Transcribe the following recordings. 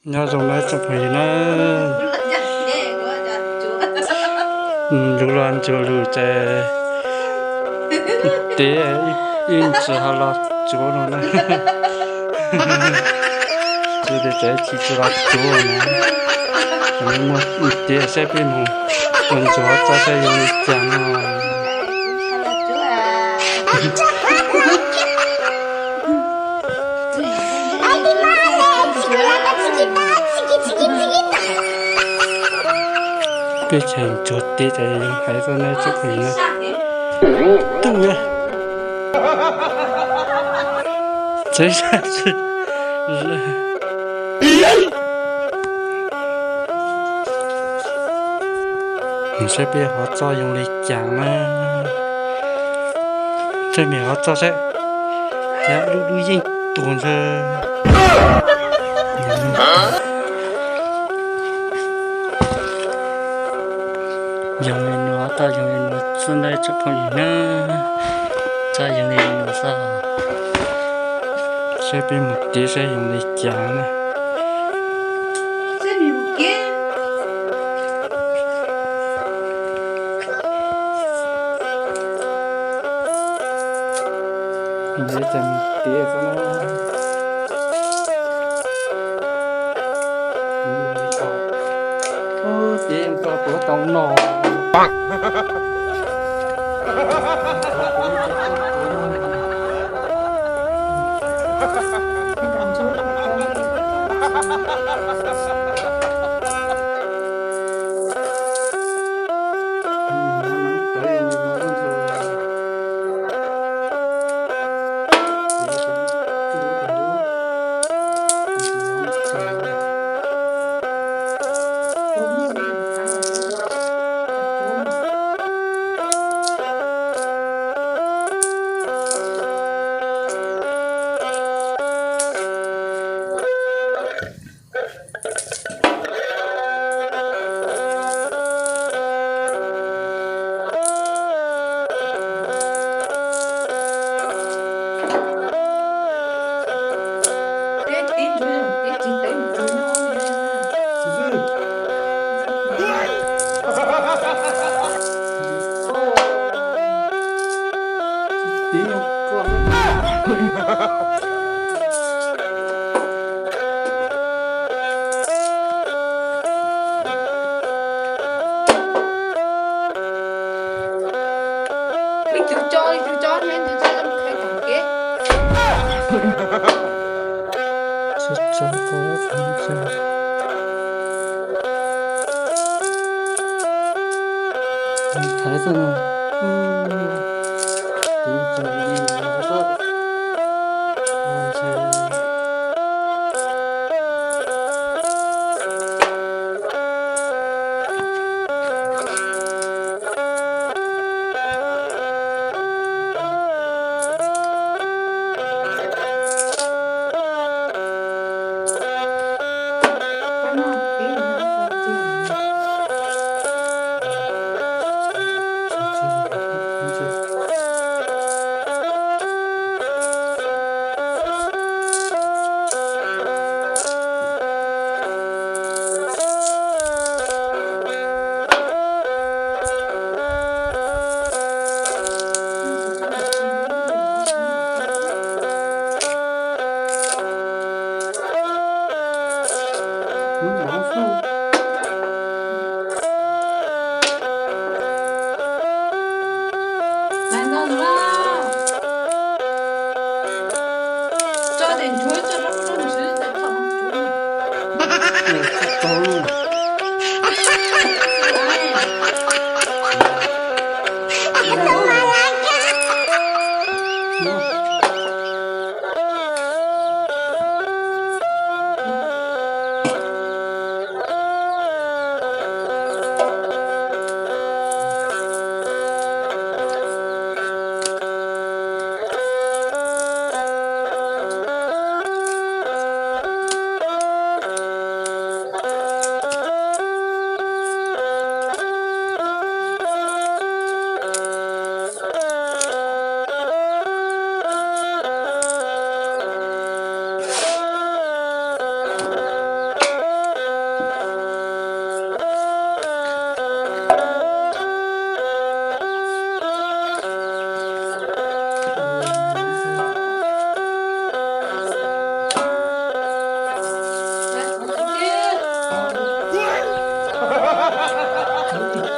Nyob zoo na tsoom phooj ywg na, yus los ntsuag lus ces tiav ib ntsis ho los tsuav no na. Tsis tias tseem tsis tsis los tsuav na, muaj tiav saib peb mus ua ntsuag txoj saib zoo li cas no. Peb chaw ntsuag tiav ces hais txog na tsoom phooj ywg na. Tub na. Txawv zaj tsi. Mus saib peb hov txoj zoo li cas na. Saib peb hov txoj saib. Cas dub dub yeej tuag ntshe. Zoo li no, txoj zoo li no xwb na tsoom phooj ywg na. Txoj zoo li no xwb. Saib peb mus tiav saib zoo li cas na. Tiav xwb na. Tiav tso tuav tau no.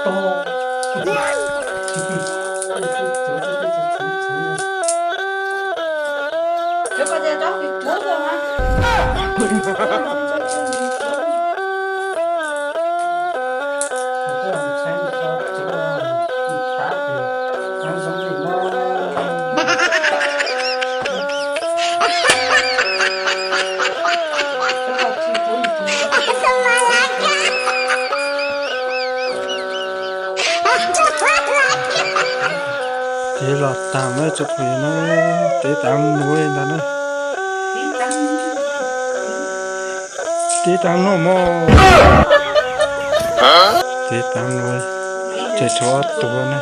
Cov ko ces tsob kis cuav ko mas. Tiv los taag na tsoom phooj ywg na, tiv taag nuav li ntawd na. Tiv taag nuav mog. Tiv taag nuav, ces tshuav ob tug na.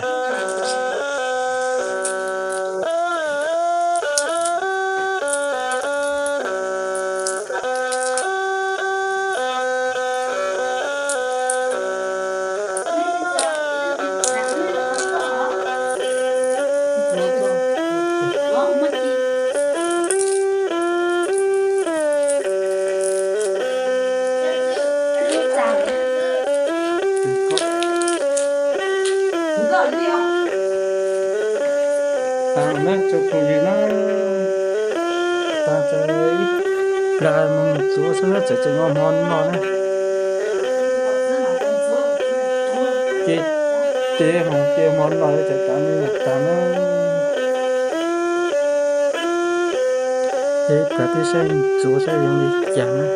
Taag na tsoom phooj ywg na, taag txawm ib plag moog txuav xwb na, txawm tseem muaj hmo no na. Ces tes hoov ces hmo no txawm taag li taag na. Ces plag tib saib txuav saib zoo li cas na.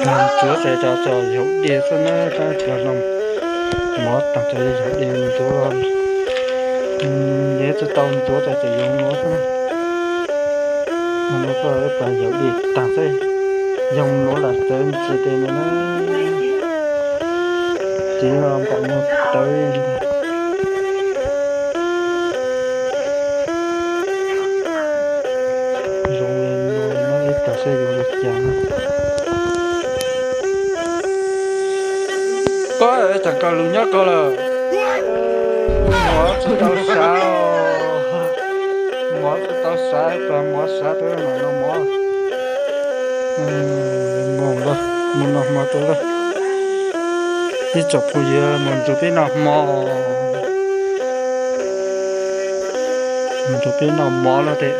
Plag txuav txawm tso txog yaug dej xwb na, tab plag no mov taag txawm yaug dej ntxuav los, yog tsi tau ntxuav txawm txawm yaug nuav xwb na. Nuav koj plag yaug dej taag xwb, yaug nuav lam txawv ntxiag tes no na. Tiv los npaum no tawv li ntag. Zoo li no na, ib plag saib zoo li cas na. Koj tseem kawg lug nyob koj lawm. Mov tsis tau sav, mov tsis tau sav, plag mov sav tau mam noj mov. Moog lawm, moog noj hmo tau lawm. Ib tsoom phooj ywg moog nrug peb noj hmo, moog nrug peb noj mov lawm tes.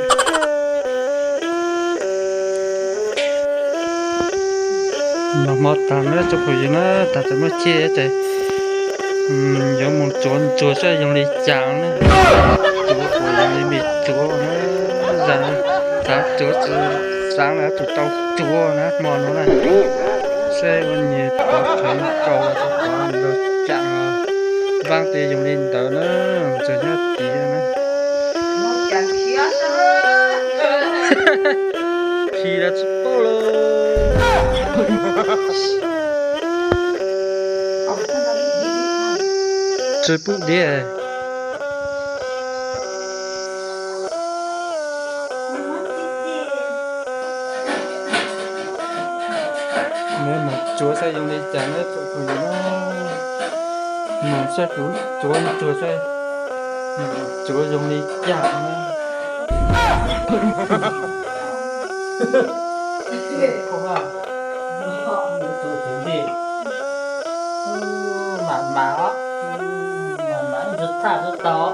Noj hmo taag na tsoom phooj ywg na, taag txawm muab cheb tes yuav moog tsuav ntsuag saib zoo li cas na. Tsuav kuj zoo li me tsuav na, txav tsuav tsi xaav na, tsuav tau tsuav na hmo no na. Saib ua nyuag pov khawv rau tsi pov ntau caam, vaab tes zoo li ntawd na, ntsuag nyob tid na. Khi los tsis paub lauj. Tsi pub diab. Neb moog tsuav saib zoo li cas neb tsuav kuv yug na. Moog saib kuv tsuav ntsuag saib tsuav zoo li cas na. Mam mam os, mam mam ntsuag thaj tau,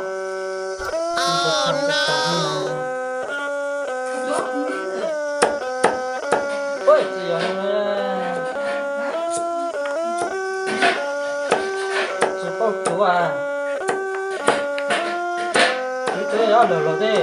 ntsuag thaj tau. Tsis yog, tsis paub tsuav, tsuav tsuav ob lwm los tej.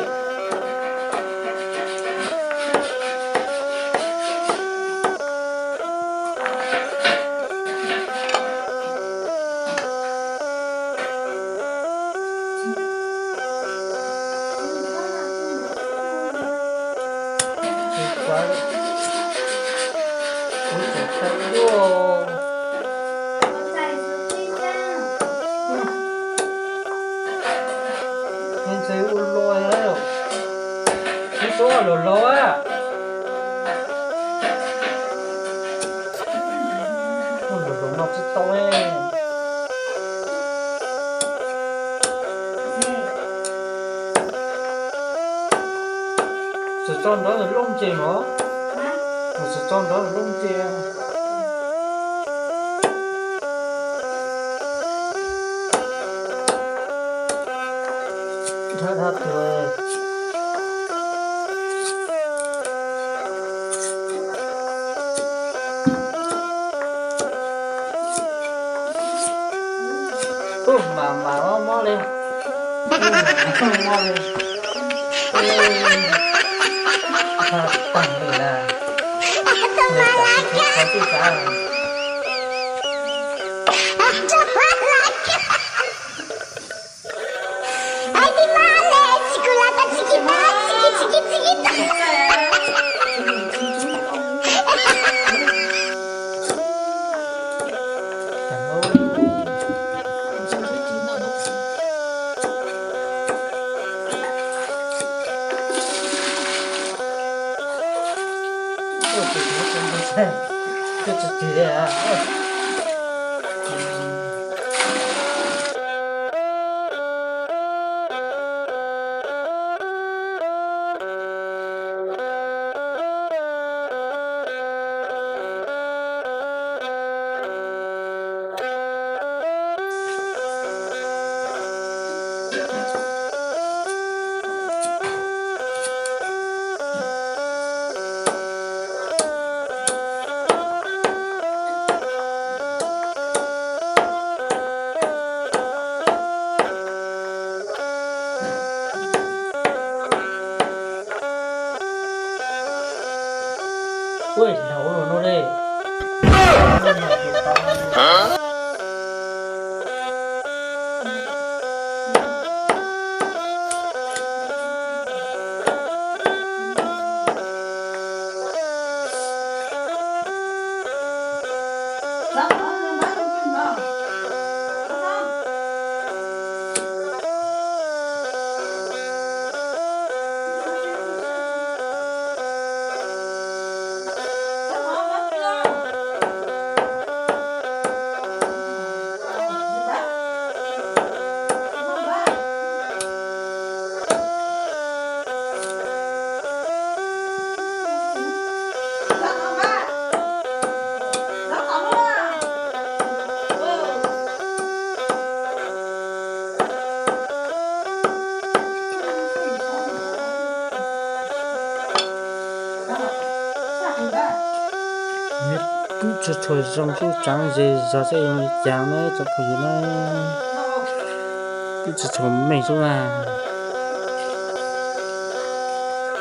Ntshe ua luaj, ib tsob luaj luaj a. Ua luaj luaj no tsis tau. Tsis tso nrov lub nce mog. Tsis tso nrov lub nce. Thov thov tus. Ub, mas mas mob mob li. Ub, mas mob mob li. Ub, tag li na. Nws tam sim tsis qhov twg xav. Ua zaum no li. Tub tsuas tsuas zoo xwb, tsaav ze zog xwb yuav li cas ne tsoom phooj ywg na. Tub tsuas tsuas meej xwb na.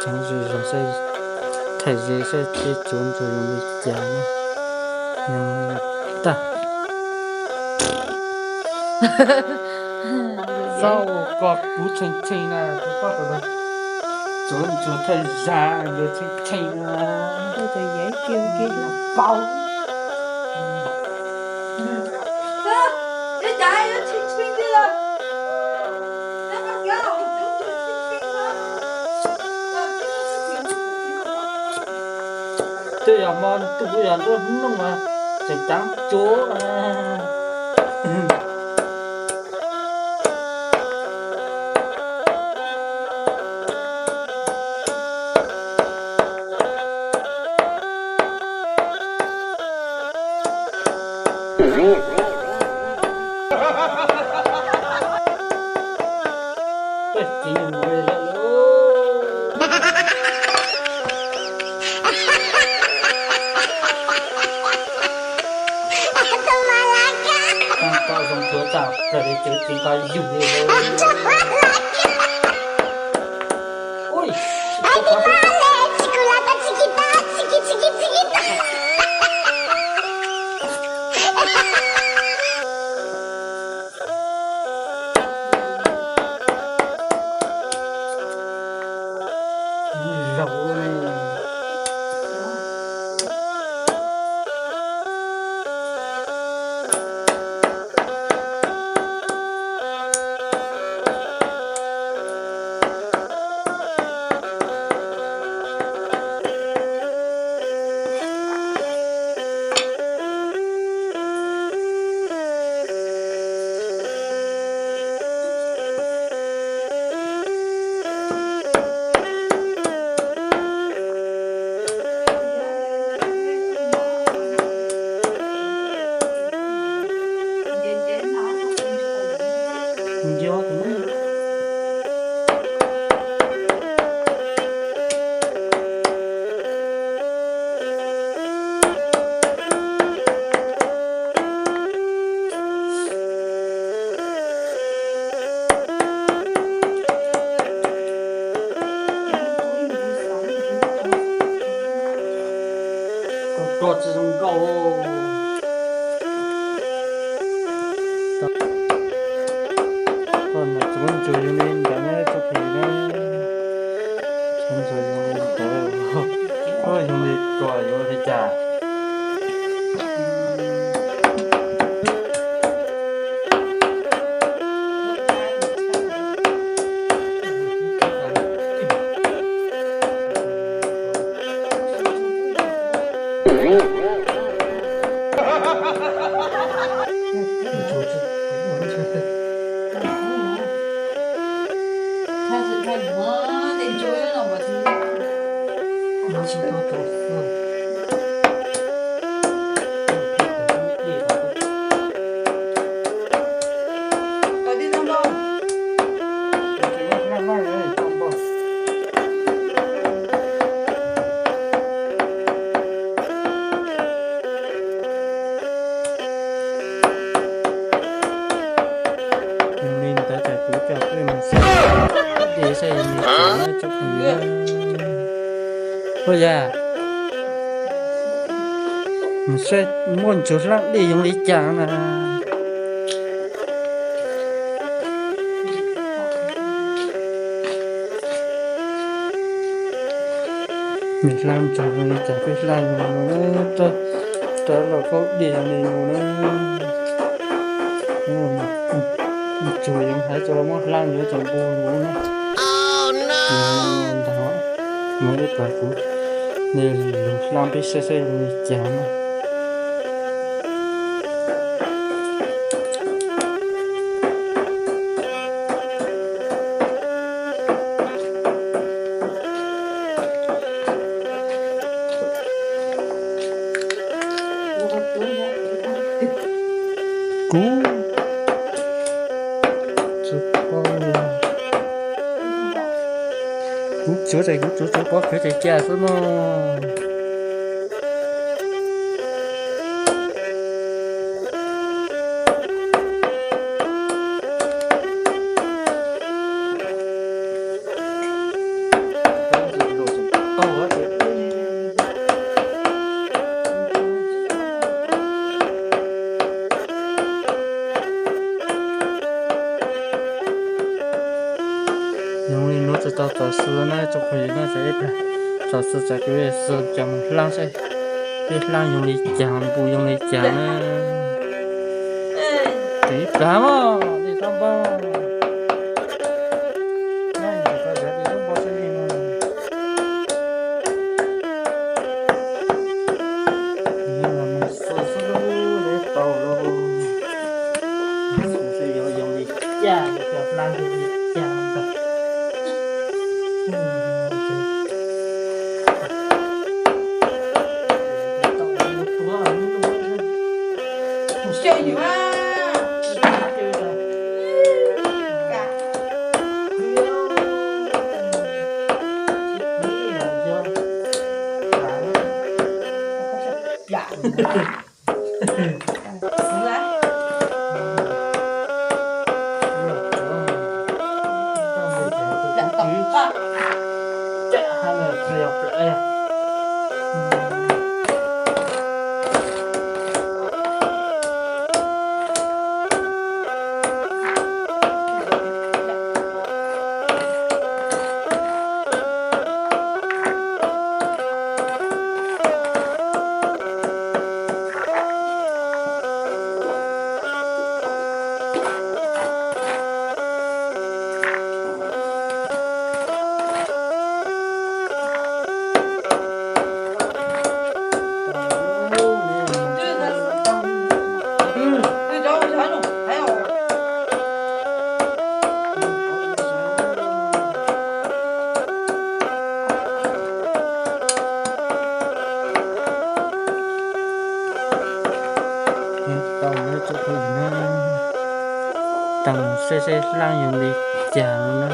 Tsaav ze zog xwb, thaij ze xwb, teb tsuav ntsuag yuav li cas ne. Tag. Txhob ua koj kuv tshee tshee na, tsuav ntsuag thaij zag yuav tshee tshee na. Paub. Twb yog hmo ntuj yog nruab hnub mas tseem taav tsuav. Tau zoo tsuav tag, raws li tsev txiv nqa yug li. Ui, zaum. Zoo nkauj. Koj mus tsuav ntsuag zoo li ntawd na tsob phooj ywg na. Tsuav ntsuag zoo li ntawd, zoo li ko yuav ua li cas. Li ntawd ces kuv coj peb mus saib dej saib li tsob phooj ywg. Ua yam, mus saib muaj ntsuag hlaab dej zoo li cas na. Nws hlab ntsuag zoo li cas peb hlab zoo li no, rov los kaub dej zoo li no na. Ntsuag yoov hais txog los muab hlab yuav txog npua luv na. Ntag, muaj ib plag kuv, nws lug hlab peb saib saib zoo li cas na. Kuv, kuv tsuav ces kuv tsuav tsuav pov khwv ces cia xwb no. Zoo li nuav tsis tau txaus xwb na tsob phooj ywg na, txaus xwb ces kuv xwb coj mus hlab saib, peb hlab zoo li cas, npua zoo li cas na. Ib plag mog, dej tau npau. Tau na tsob phooj ywg na, tau saib saib hlab zoo li cas na.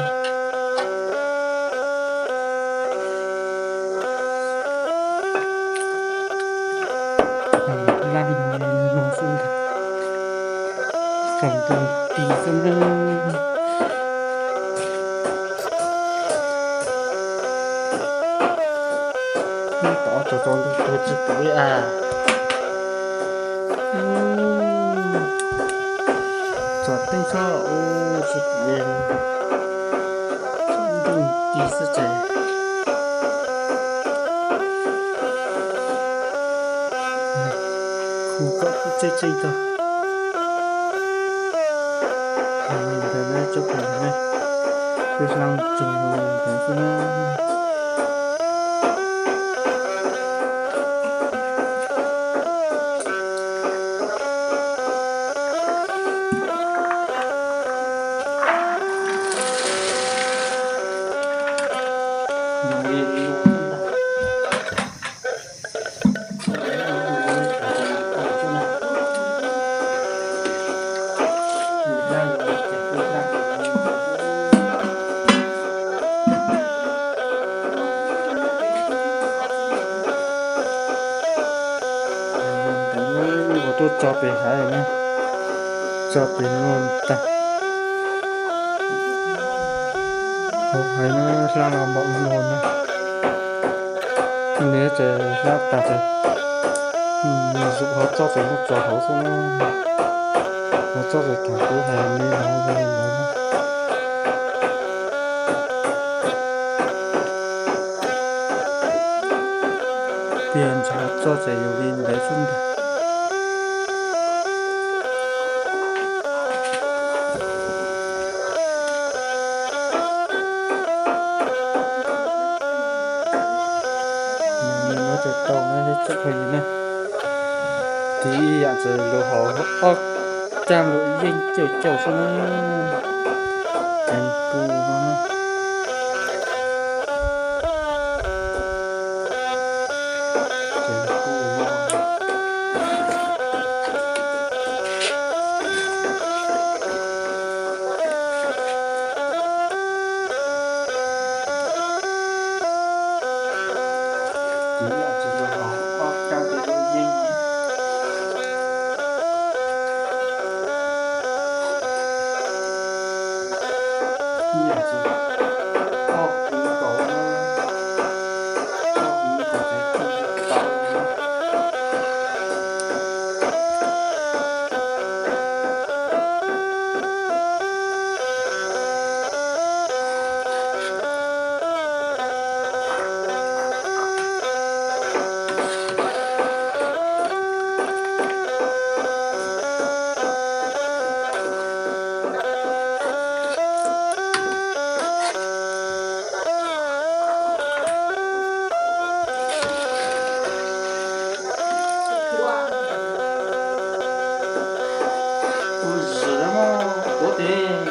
Hlab zoo li no xwb ntag, tsaus ntuj nti xwb na. Tod tsaus tsaus ntuj tuag tsis pom li as. Txhob ua tsis tias ntuj ti xwb ces khu kom kuj tseeb tseeb tag. Ntawd na tsob pem ntawd na, peb hlab tsoog ntawd xwb na. Ua tuaj tso pem haiv na, tso pem no tag. Hauv haiv no hlab los npaum no na. Nws ces hlab tas ces mus zaum hauv txoj ces muab tso hauv xwb na. Hauv txoj ces thaum kuv hais me no yog li ntawd na. Tiag ntshai txoj ces yog li ntawd xwb ntag. Nws no ces tau na ib tsoom phooj ywg na, tiv ib yam ces luag hauv ob caj luag yeej caum caum xwb na. Ceev pub no na. Ceev pub no. Tiv yam ces luag hauv ob caj luag yeej. Ib yam ces txoj kwv nkaus na, txoj kwv nkaus ces txoj tau na. Ua zim tuav tes.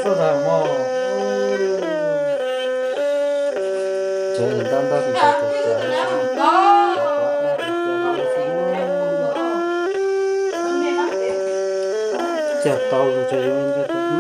Txog tag mog. Tsev ntab ntab tis tau tau tau. Cog tau lus tsev zoo li ntawd tau.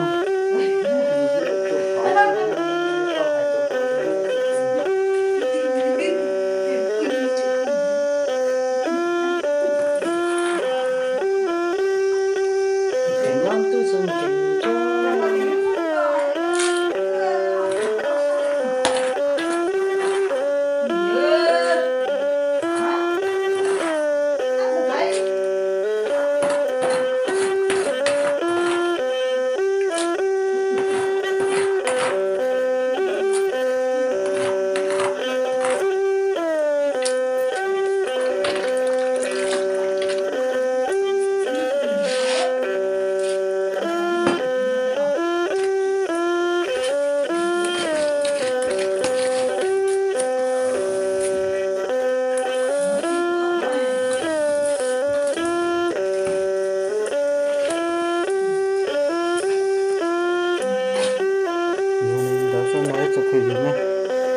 Ntawd xwb no ib tsoom phooj ywg na,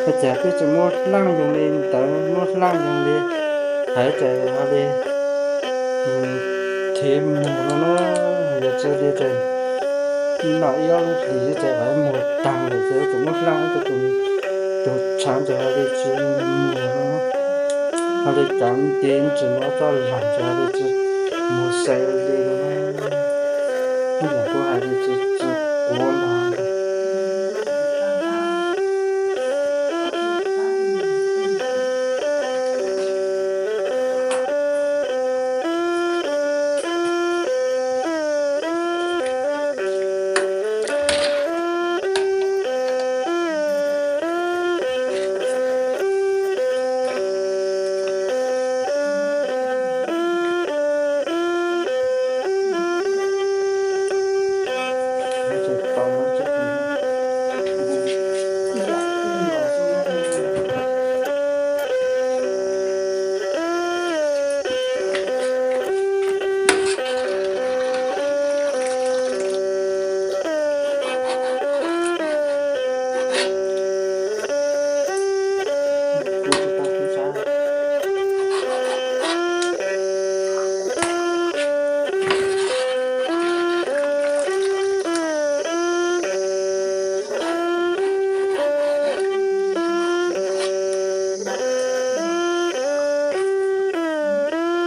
ua cas peb tseem muab hlaaj zoo li ntawd, muab hlaaj zoo li hais tias hais li thiv muag no na, yog tsis li ces noj ib ob lub hlis ces hais muag taag lawm ces tseem muab hlaaj ib tug tus tshav ces hais li tsis muag no, hais li cav nti tsis muaj txoj laag ces hais li tsis muag sai li no. Ib yam kuv hais li tsis tsis quav npog.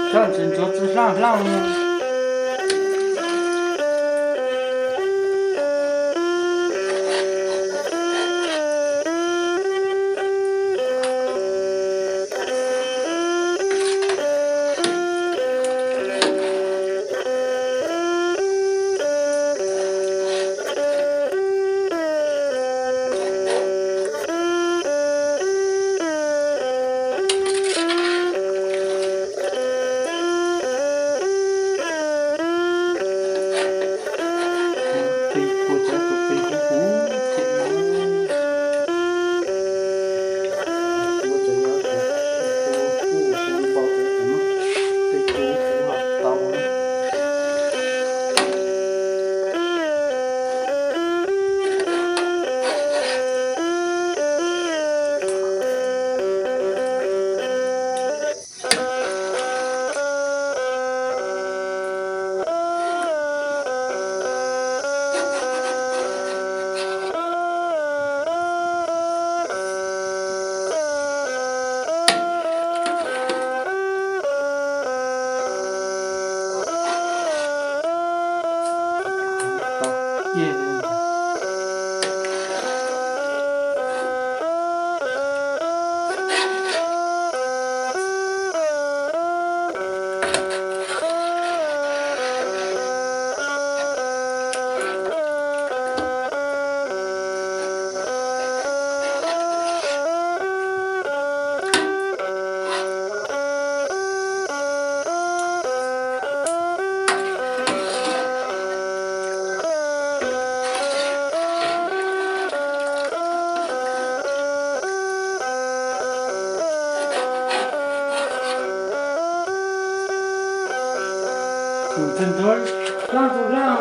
Koj tsis ntsuav tsis hlaaj hlaaj. Tus ntxhais ntxawm hlab tus hlab.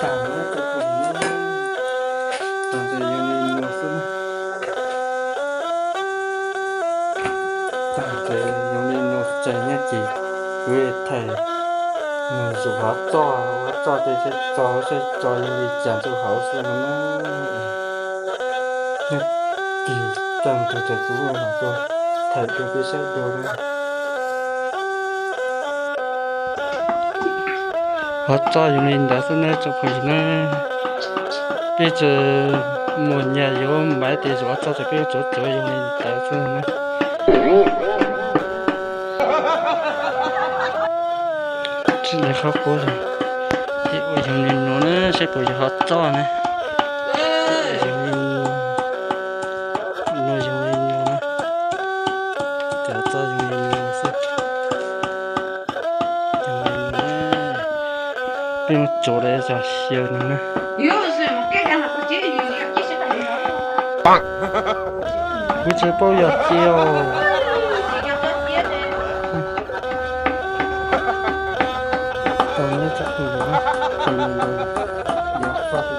Tag ces zoo li no xwb na. Tag ces zoo li no ces nyob ces kuv thaij mus zuv hov txoj, hov txoj ces txog saib tso zoo li cas rau hauv xwb no na. Nyob ces tag ntawd ces kuv mam tuaj thaij rau peb saib dua na. Hov txoj zoo li ntawd xwb na tsoom phooj ywg na. Peb tsis muaj nyaj yuav maiv tes zuv hov txoj ces peb tsuav tsuav zoo li ntawd xwb na. Tsis li qhov qub ces ua zoo li no na, saib puas yog hov txoj na. Zoo li no, zoo li no na. Cov txoj zoo li no xwb. Peb mus tsuav lawm cov xyaw no na. Kuv tsis paub yog cia os. Tau neb txoj hu lawm, tsis li ntawd yuav faj li.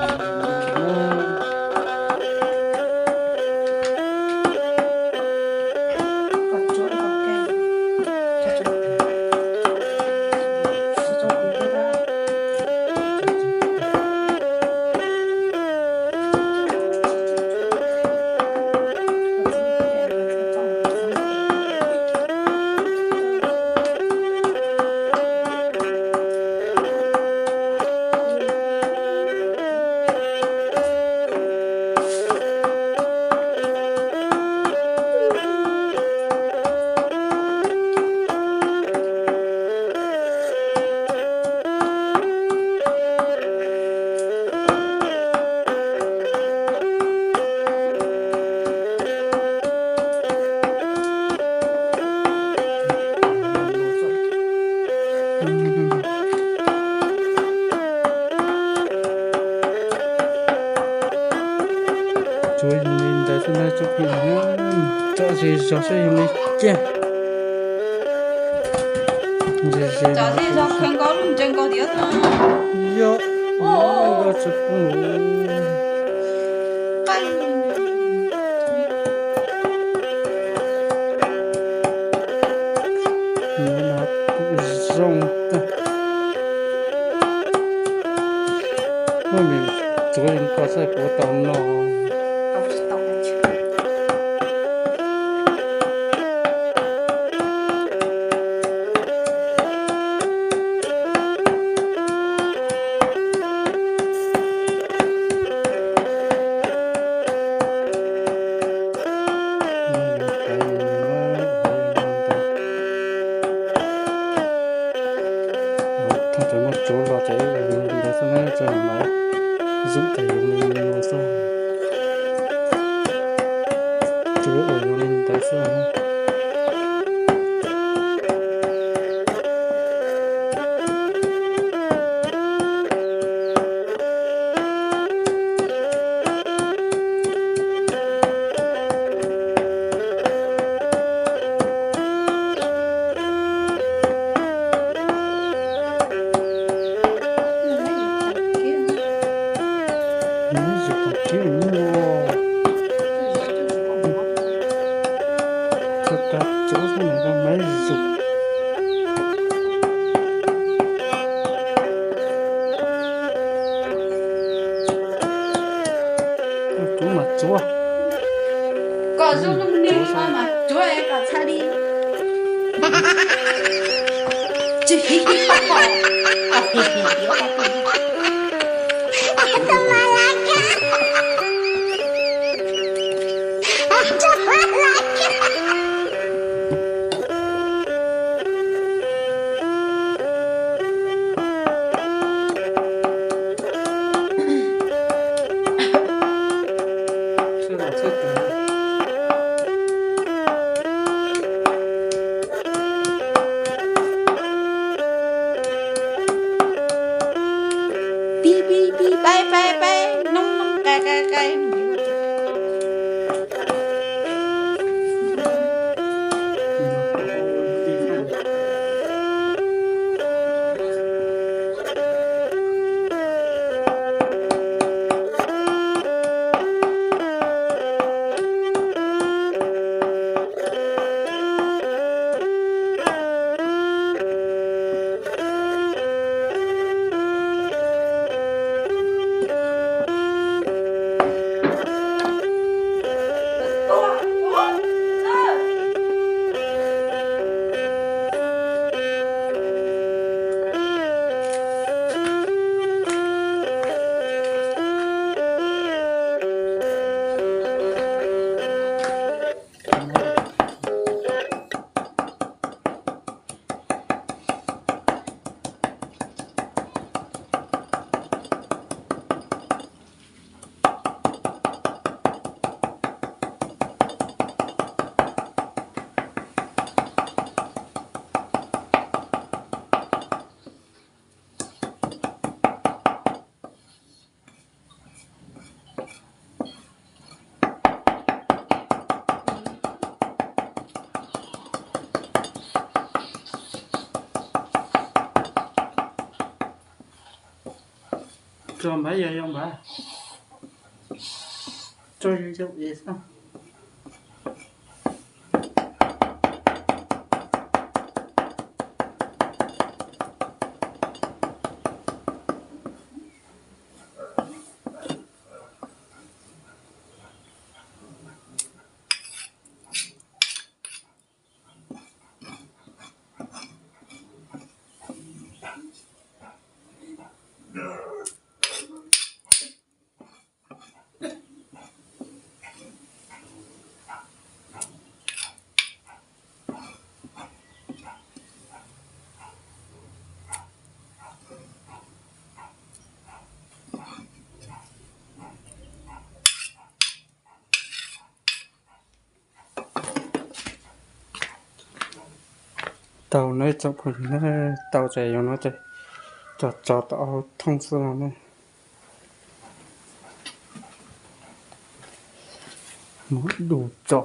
Li ntawd xwb na tsoom phooj ywg, tsom zej zog saib zoo li cas. Zej zog kawg nkaus lub ntses nkaus tias yog, yog tsis poob. Zoo tag. Muaj me tsuav ko saib puas tau noj. Thaum tseem muaj tsuav los ces ua li ntawd xwb na, tseem mas zoo tas zoo li no xwb. Tsuav ua zoo li ntawd xwb. Nws yog tus kiab muaj txog tag tsuav xwb nws tau maiv zus. Kuv mas tsuav, kom zoo li mas tsuav es kom txhaj li. Tsis Pib pib pib, paib paib paib, noob noob qai qai qai. Tso npab yog yog npab. Tso yog yog es xwb. Tau na tsoom phooj ywg, tau ces yuav no ces cov tso tau hauv thooj xwb no ne. Muab du tso.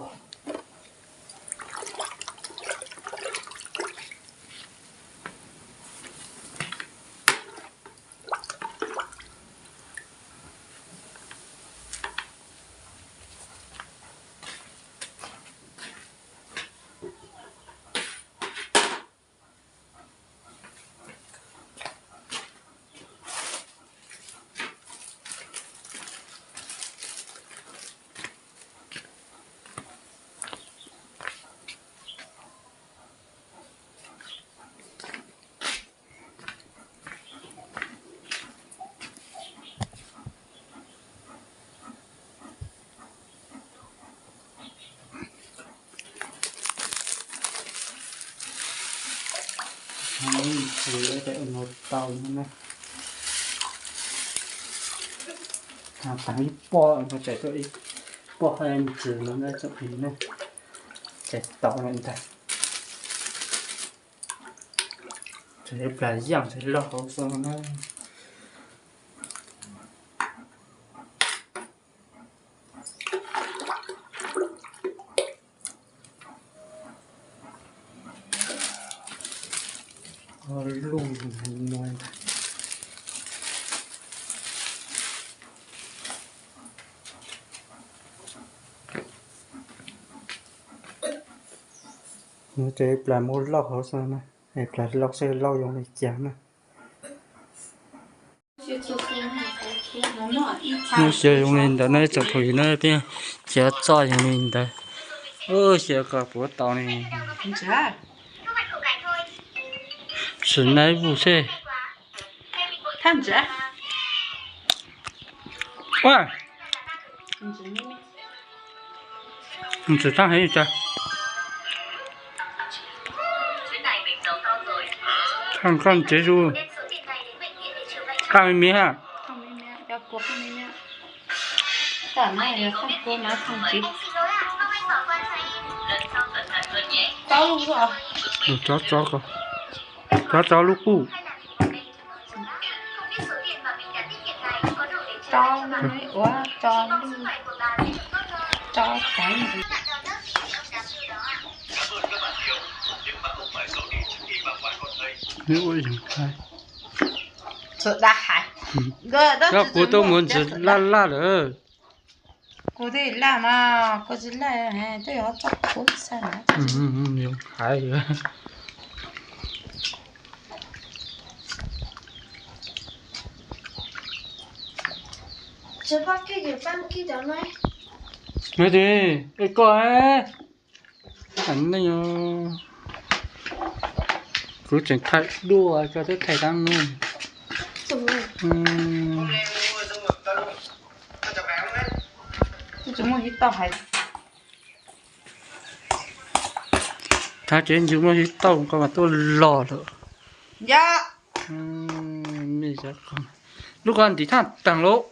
Ntsis ua tau no na. Taag ib pob no tseem tuaj ib pob hab ntsis no na tsoom phooj ywg na. Tseem tau lawm ntag. Tseem plas yaaj tseem loj hauv xwb na. Luj no ntag. Nws ces plas muaj lauj hauv xwb na, plas lauj saib lauj zoo li cas na. Nws xyaw zoo li ntawd na tsoom phooj ywg na, peb xyaw txoj zoo li ntawd. Xyaw kom puav tau ne. Sim nai vus seb. Ntxim thaaj heev cas. Thaaj koj tsev zus. Thaaj me me ha. Cov tso lub quj. Cov kuv tuaj mus ntsis laj laj lawm. Kuv twb laj mas, kuv tsis laj, twb yog txoj kuv xwb na. Yoov haiv. Koj, kuv tseem thaij duaj, koj twb thaij tag nub. Thaij ces ntsws muaj hib tauj koj mas tuaj los lawm. Lub ko ntim thaaj taag lauj.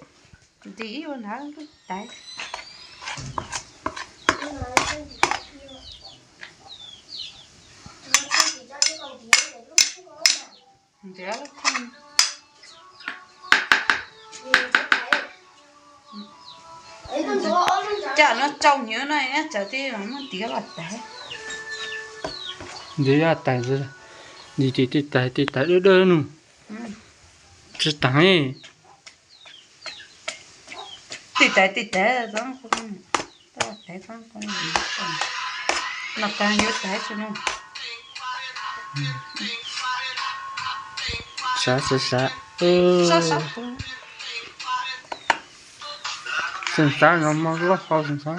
Coj no tsau nyob no, tsam tej muab tiv los tag. Ntiv tag, ntiv tim tej tais, tej tais dawb dawb no. Tsis taag. Tej tais tej tais, no yuav tais tsi no. Sav sav sav. Xeem xav no mog, loj hau xeem xav.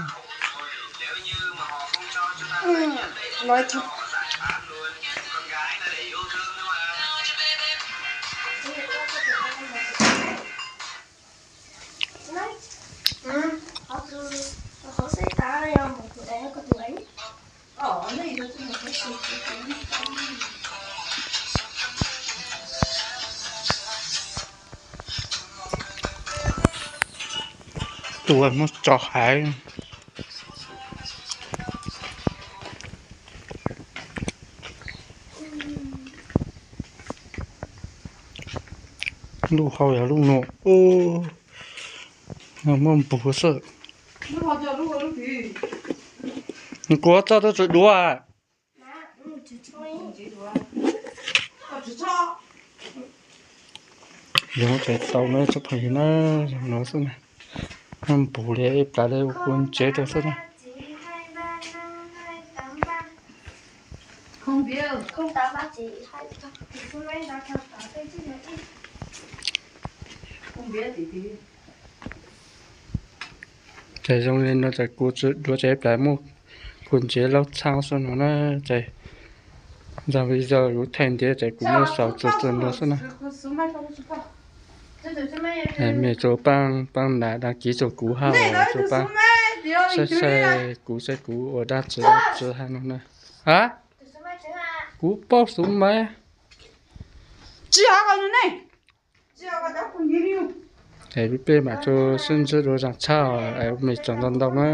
Tus muab tso haiv. Lub hau yog lub no, muab npug xwb. Kuv txoj tuaj tsis duav. Yog tseem tau na tsob phooj ywg na, yog no xwb na. Npus li ib plas li ua kuv ntsev rau xwb na. Ces zoo li no ces kuv tsis duav ces ib plas muaj kuv ntsev laub txhab xwb no na. Ces zaj video kuv thaij ntiav ces kuv muab xaus txog txog no xwb na. Mej tsuas paab paab nas đăng ký rua kuv hab tsuas paab saib saib kuv saib kuv ua dab tsi dab tsi hab no na. Ha, kuv paub xuv maiv. Tsis hab ko ne. Es peb mam rua sib ntsib dua zaj tshaj, mej tsaug ntau ntau na.